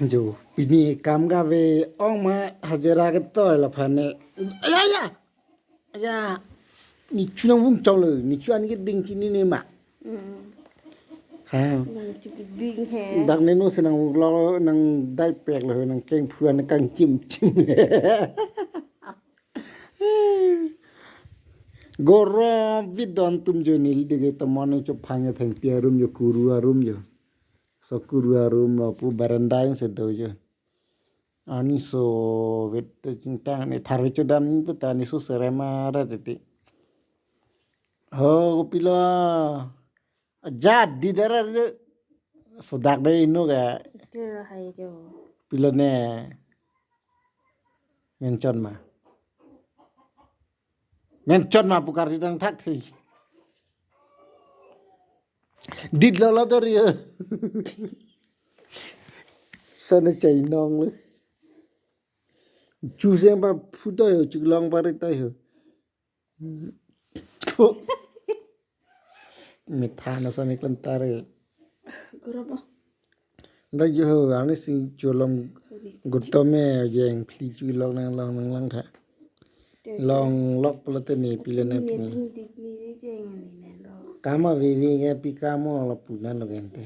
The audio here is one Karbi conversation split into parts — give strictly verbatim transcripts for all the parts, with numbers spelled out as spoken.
Jo, pini kam kave ong ma hajira ke toi la phane. Aya, aya. Aya. Ne chu nangvung chong lo, ne chu an ke ding chinine ma. Hmm. Ha. Nang chu ke ding he. Dak ne no se nang lo nang dai pek lo nang keng phuan kang chim chim. Gorom vidon tum jo neli dege tomon ne chophang ya thengpi arum jo kuru arum jo. So kuru arum lo pu baranda se do jo. Ani so vet te chingtang ne tharve chodam ni puta ne so serema ra tete. Ho kopilo. Ajat di dara de. Sodak de inu ga. Ito hai jo. Pilo ne. Menchon ma. Menchon ma pukar di dang thak thi. Dit lo lo dor yo. Sana chai nong le. Chu seng pa phu to yo, chu long pa ri to yo. Mitha na sana klemtare. Gorop ah. Dak jo ho, ani si chu long gutome jeng phli chu long nang long nang lang tha. Te te. Long lok pulo te ne pilo ne Ni pini. Tung dik ni jeng ani ne lo. Kama vivi nge pi kamo lo punan lo gente.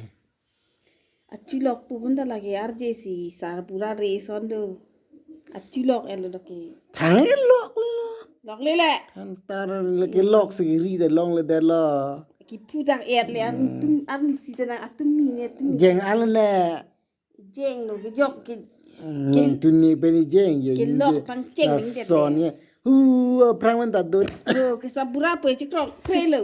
Achu lok pu bunda lagi R J C sarbura reson do. Achu lok elo lagi. Thang lok le lo. Lok le le. Than tar le ke lok si ri de long le de lo. Ki pu dak et le ar tum ar ni si jana atum ni ne tum. Jeng al ne. Jeng lo ke jok ke. Nang tuni beni jeng jeng. Ke lok pang cheng la ni de son ne. Hu, aphrang men ta do. Lo ke sarbura pe chikrok pe lo.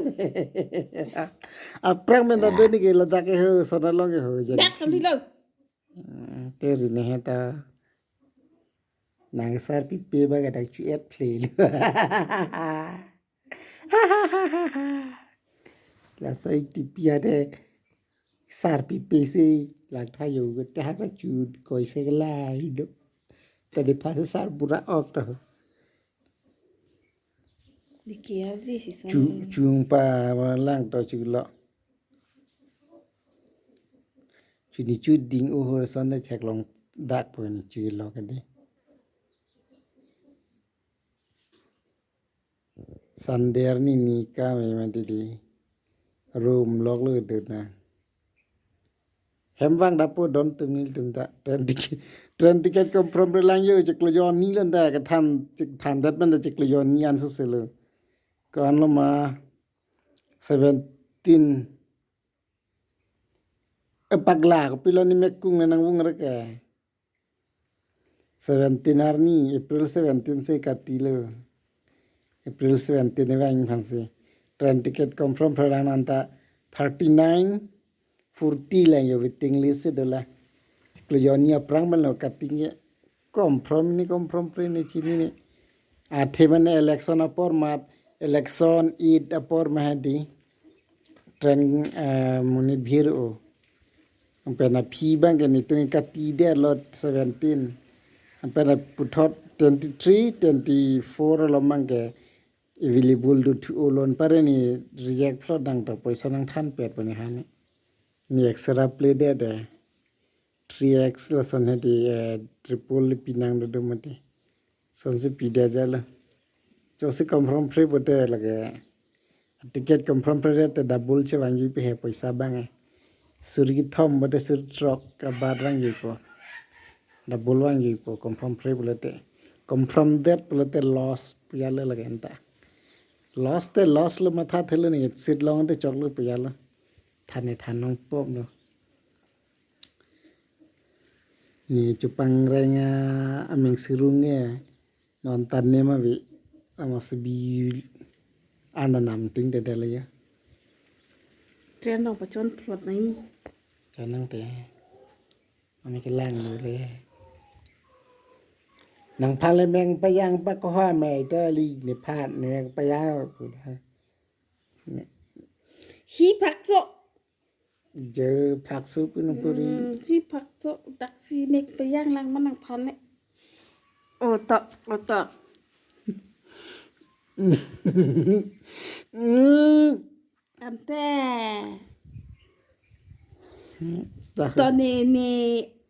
Aphrang men ta do ni ke ladak ke ho sona long ke ho jeng. Dak kali lo. Hmm, te ri ne he ta. Nang sarpipe ba ke dak chu et phle lo. Laso ik tipi ade sarpipe si lang thayo ke te hak la chu koi se ke lai do. Tadi phase sarbura ok to. Di kiar di si son. Chu chung pa lang to chu lo. Chu ni chu ding o hor son de theklong dak po ni chu lo ke de. Sunday arni ni kam e ma didi. Room lok lo dut na. Hem vang dapo don tum nil tum ta. Train ticket, train ticket confirm re lang yo chiklo jon ni lon ta ke than chik than dat man ta chiklo jon ni an so selo. Ko an lo ma seventeen. E pagla kopilo ni mekung na nangvung re ke. Seventeen arni, April seventeen si kati lo. April seventeen ni vang phan si. Train ticket confirm pherang anta thirty nine forty lang yo waiting list si dola. Chiklo jon ni aphrang man lo kati nge. Confirm ni confirm pre ni chini ni. Athe mane election apor mat, election id apor mahadi. Train, eh, monit bhir o. Ampena phi bang ke nitung kati de lot seventeen. Ampena puthot twenty three, twenty four lo mang ke available do thu olon pare ni reject plot dang ta poisa nang than pet pani hani. Ni extra play de de. Three X lason hedi, eh, triple pinang do do mati. Son si pida jalo. Cho si confirm free bote lage. Ticket confirm free te double che vangji pe he poisa bang e. Suri kethom bote suri throk abar vangji po. Double vangji po confirm free bote. Confirm det bote loss pu jalo lage anta. Loss te loss lo matha thelo ni seat long te chok lo pu jalo. Thane than nong pom lo. Ni chupang reng a aming sirung e non tan ne ma vi ama sebi ana nam ting de de le ya. Train nong pachon plot nai. Chanang te. Ani ke lang lo le. Nang phale meng payang pa ko ha me ta li ne phat ne payang. Hi phakso. Je phakso pinu puri. Hmm, hi phakso daksi mek payang lang manang phane. Otak, otak. Hmm. Ante. Hmm, dah. To ni, ni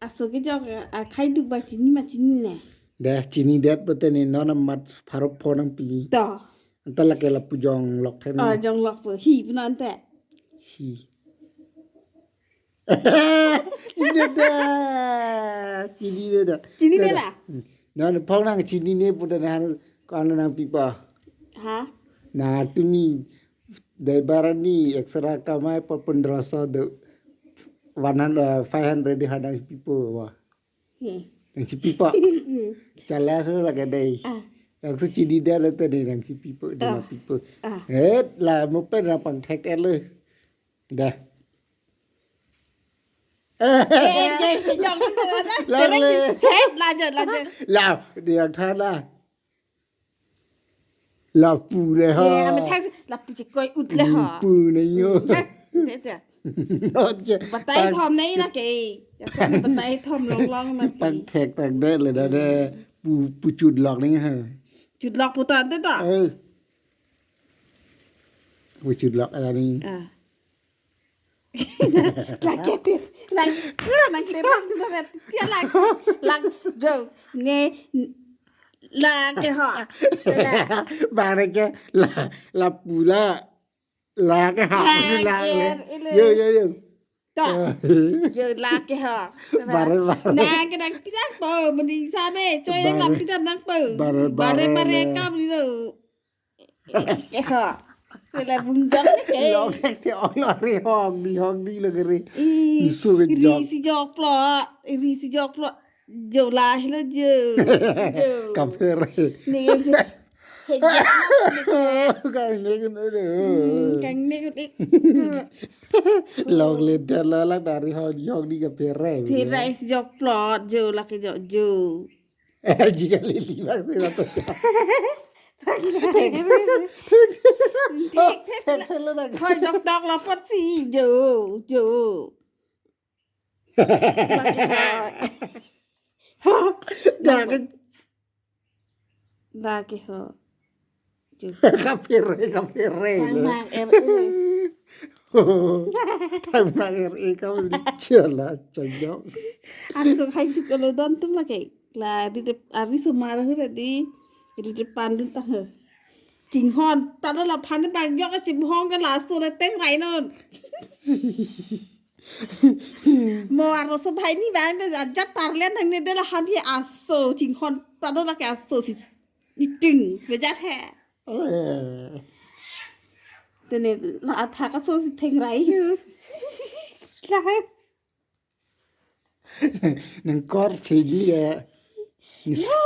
Aso kejok, akhai duk ba chini ma chinine? Dah, chinidet pute ne non amat pharo pho nangpi. To. Anta lake lapu jonglok thek Oh, ne. Jonglok pu. Hi pu nante. Hi. Chinidet. Chinidet. Chinidet Dah, dah. Dah. Hmm. Non phongnang chinine pute ne han ko ano nangpipo. Ha? Na tumi dai barani extra kamai po pondroso do one hundred, five hundred di hadang pipo wa. Hmm. Nangchipipo. Hmm. Chala so lake dei. Ah. Nangsi chinidet le tadi nangchipipo, Oh. Nangpipo. Ah. Het la mo pen pangthek et le. Dah. Eh, eh, eh, eh, jong, jong, jong. Lang le. Het, lanjut, lanjut. Lah, dia thana. Lapu le ha. Eh, amat thang lapu chekoi ut le ha. Pu ne yo. Hmm, det ya. Oke. Batai Pang- thom nei lake. Ya, batai thom longlong lake. Pangthek tangdet le dah de. Pu, pu chutlok ne ha. Chutlok pu tante to. Eh. Pu chutlok ala ne. Ah. Lake tis, lang, lang, lang, lang, lang, lang, lang, jo, ne, lake ho. Bare ke la, lapu la, lake ha, Ah, lake. Yer, ile. Yo, yo, yo. To. Ah. Jo, lake ho. Bare, bare. Nang ke nangpi nangpo, mending same, choi Bare. Nangpi nangpo. Bare, Bare, bare, bare, le. Kam ni lo. Eh, ho. Sila bung jok ke. Lok thek te ong lo re hong di hong di lo ke re. Ih, Isu ke ri jok. Si jok plot. Ri si jok plot. Jo la hilo jo. Jo. Kaphere. Ni jo. He jo. Kang ne kun ado. Hmm, kang ne kun ik. Lok le dah lo la dari hong di hong di kaphere. Phere si jok plot jo lake jok jo. Jika lili bang sih satu. Thek, thek, thek, thek, thek, thek, thek, thek. Hoi, dok, dok, lapor si, jo, jo. Dah ke. Dah ke ho. Jo. Kaphere, kaphere. Tang nang R E. Tang nang R E kau ni chala chajok. Aso hai juk kalau don tum lake. La di de, ari sumar hu di. Di de pandun tang hu. Chinghon, pada la phan bang jok chinghon ke laso le teng rai non. Mo aro so bhai ni bang de ajat tarlen hang ne de la han hi aso chinghon pada lake aso si iting bejat he. Eh. Tene la athak aso si theng rai hu. La he. Nang kor phli ya. Nis, Ya,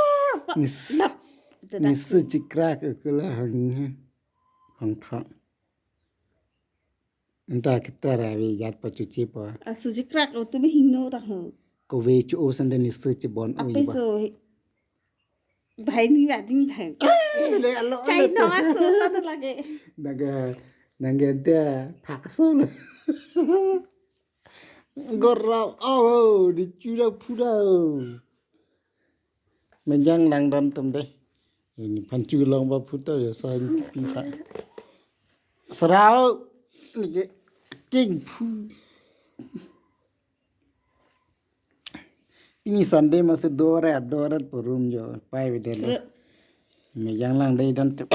pa-, nis, lap. Nis chikrak ke la hang, hang thak. Anta kita ra ve jat pa chuchi pa. Aso chikrak o tu me hingno ta ho. Ko ve chu o san de nis chibon o Ape iba. So he. Bhai ni ba ding thang. Eh, le alo, alo Chai no tu. Aso sa tu lake. Naga, naga dia pakso lo. Gorap, oh, di chura pura. Menjang langdam tum deh. Ini pancu long ba putar ya, sa pi pa. Serau. Ini ke king pu. Ini Sunday masih dore, dore perum jo, pai bidelo. Re- Menjang langdam dan tum.